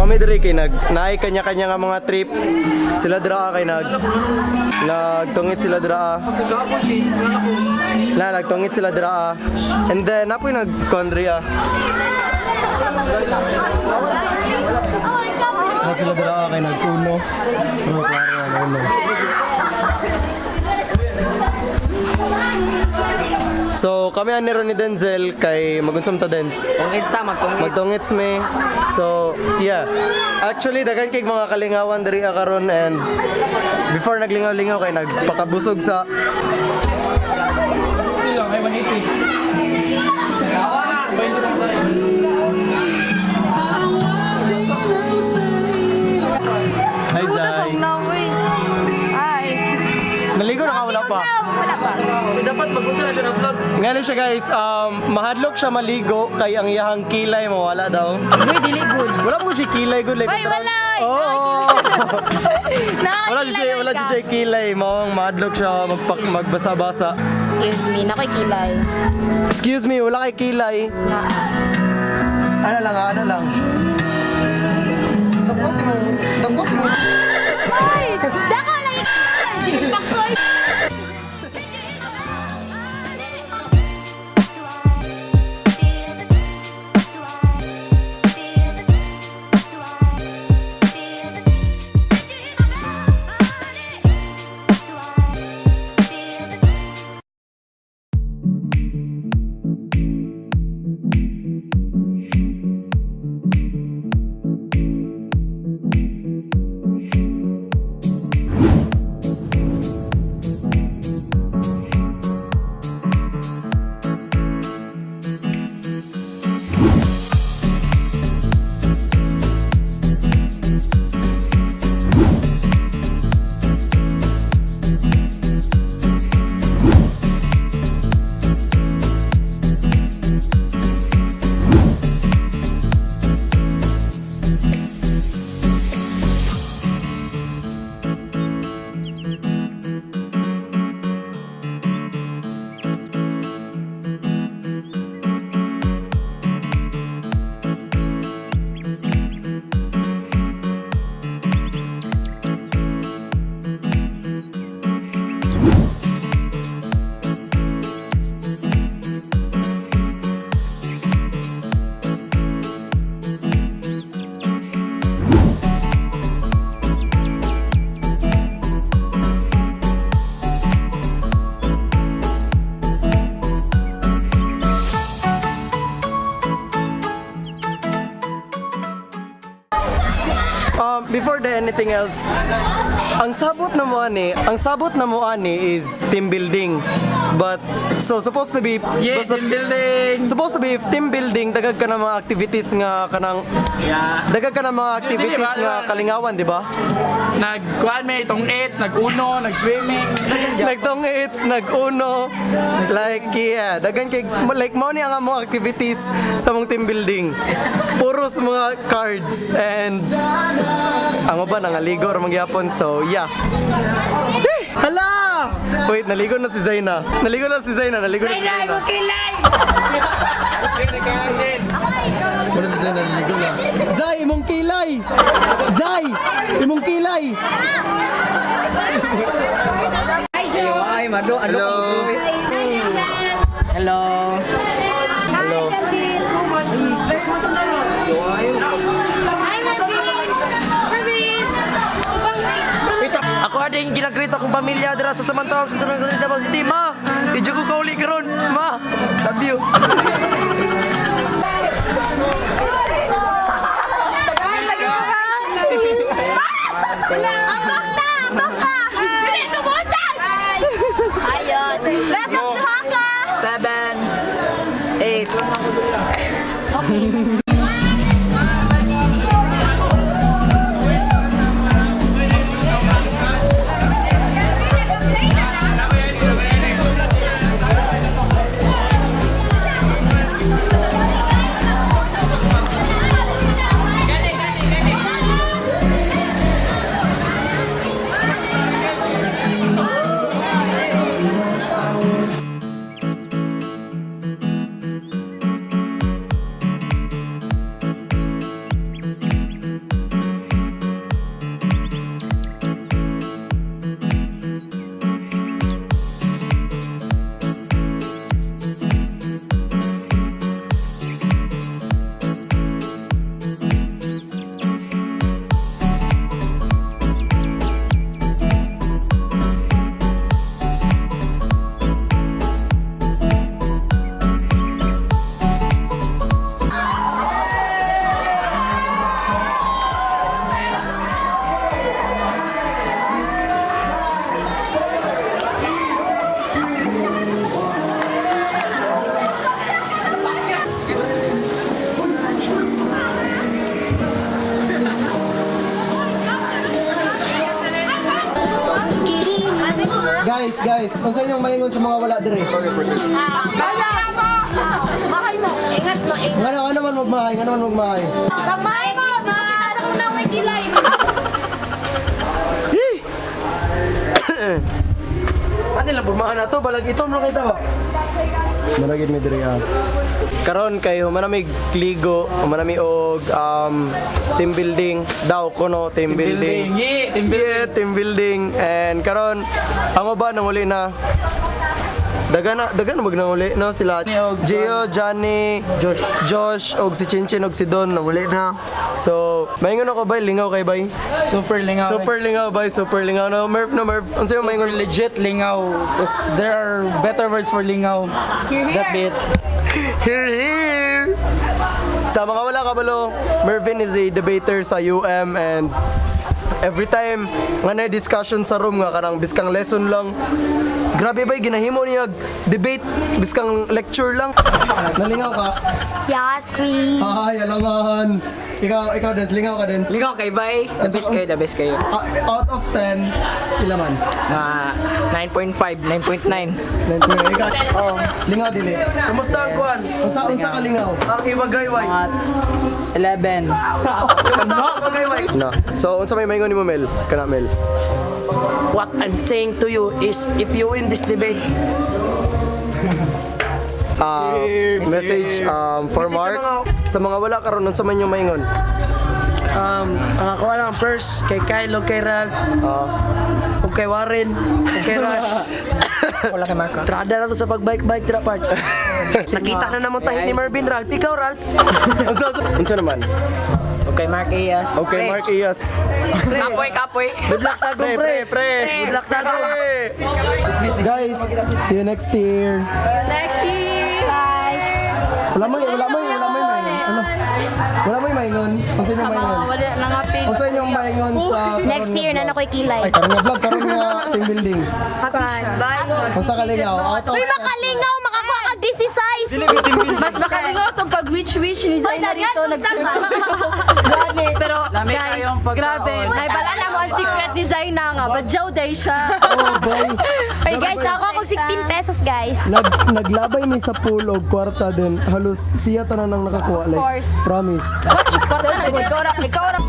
kami diri kay nag naay kanya-kanya nga mga trip. Sila dira kay nagtungit sila dira. Na nagtungit sila dira. And then napoy nagkondria. Na sila dira kay nagpuno. Pero klaro ang uno. So kami ani ron ni Denzel kay magunsam ta, Denz. Tungits ta, magtungits. Magtungits me. So, yeah. Actually, daghan kay mga kalingawan diri karon and before naglingaw-lingaw kay nagpakabusog sa Hi, Zai. Ay. Naligo na ka, wala pa? Wala pa. Dapat magunsa na siya ng vlog. Ngano siya, guys, mahadlok siya maligo kay ang iyahang kilay mawala daw. Uy, dili good. Wala mo siya kilay good like Uy, wala, oy. Oo. Wala siya, wala siya kilay, mao ang mahadlok siya magbasa-basa. Excuse me, nakoy kilay. Excuse me, wala kay kilay. Na. Ano lang, ano lang. Tapos mo, tapos mo. Ay! Dako lang yung Paksoy! Before the anything else, ang sabot na mo ani is team building. But so supposed to be Yeah, team building. Supposed to be if team building dagag ka ng mga activities nga kanang dagag ka ng mga activities Dili ba? nga kalingawan, di ba? Nagkuan may itong AIDS, nag-uno, nag-swimming. Nagtongits, nag-uno, like yeah, daghan kay like mao ni ang among activities sa mong team building. Puros mga cards and ang ba nangaligo ra magyapon, so yeah. Eh, hala! Wait, naligo na si Zaina. Naligo na si Zaina, naligo na si Zaina. Wala si Zaina, naligo na. Zay, imong kilay! Zay, imong kilay! Hi, Joe! Ay, mado, ano? Hello. Hi, Denzel! Hello. Hi, Kelvin! Hi, Marvin! Marvin! Ubang Ako ading ginagreet akong pamilya dira sa Samantawang sa Tanang Davao City. Ma, di jud ko kauli karon. Ma, love you. Ang bakta! Ang bakta! Dili ka busag! Ayon! Welcome to Haka! 7, 8. Okay. Guys, guys, unsa inyong maingon sa mga wala diri? Mahal mo! Mahal mo! Ingat mo, ingat. Ngano man magmahay, ngano man magmahay. Kamay mo! Makita sa unang may kilay. Ano lang bumahan na to? Balag ito mo kita ba? Maragid mi diri ah. Karon kay humanamig ligo, humanami og team building daw kuno team building. Yeah, team building. Yeah, team building. And karon ang uban nang uli na daga na mag nanguli no sila Gio, Johnny, Josh, Josh og si Chinchin og si Don nanguli na. So, maingon ako bay, lingaw kay bay. Super lingaw. Super lingaw bay, super lingaw no. Merv no Merv, unsa yung maingon? Legit lingaw. If there are better words for lingaw, that be it. Here, here! Sa mga wala kabalo, Mervin is a debater sa UM and every time nga na discussion sa room nga kanang biskang lesson lang. Grabe ba ginahimo niya debate biskang lecture lang. Nalingaw ka? Yes, queen. Ay, alangan. Ikaw, Dens, lingaw ka, Dens. Lingaw kay bay. The best kayo, the best kayo. Ah, out of 10, ilaman? Mga 9.5, 9.9. Ikaw, oh. Lingaw dili. Kumusta ang kuan? Unsa ka lingaw? Ang iwagayway. 11. Kumusta ang iwagayway? Na. So, unsa may maingon nimo Mel? Kana Mel. What I'm saying to you is if you win this debate, Message for Message sa Mark sa mga wala karon unsa man yung maingon? Ang ako lang first kay Kyle o kay Ralph, o kay Warren, o kay Rush. Wala kay Marco. Trada na to sa pagbike-bike tra parts. Nakita na naman tayo ni Marvin Ralph. Ikaw Ralph. Unsa naman? Okay, Mark Ayas. Okay, Mark Iyas. Kapoy, kapoy. Good luck tagong Pre, pre. pre, pre. Good luck tagong. Guys, see you next year. Next year. Bye. Wala may maingon. Ano? Wala may maingon. Unsa inyong maingon? Wala na nga pin. Unsa inyong maingon sa karon Next nga year na vlog? na ko'y kilay. Ay, karon nga vlog, karon nga team building. Bye. Unsa ka lingaw? Out of Uy, makalingaw! Makakuha ka this size! Mas makalingaw itong pag wish-wish ni Zayna rito. Nag Pero Lami guys, kayong pagkaon. grabe. Naibala na mo ang secret ni Zayna nga. Badyaw day siya. Oh, boy. Uy, guys, ako akong 16 pesos, guys. Naglabay mi sa pool og kwarta din. Halos siya tanan ang nakakuha like. Of course. Promise. What is kwarta na Ikaw ra, ikaw ra.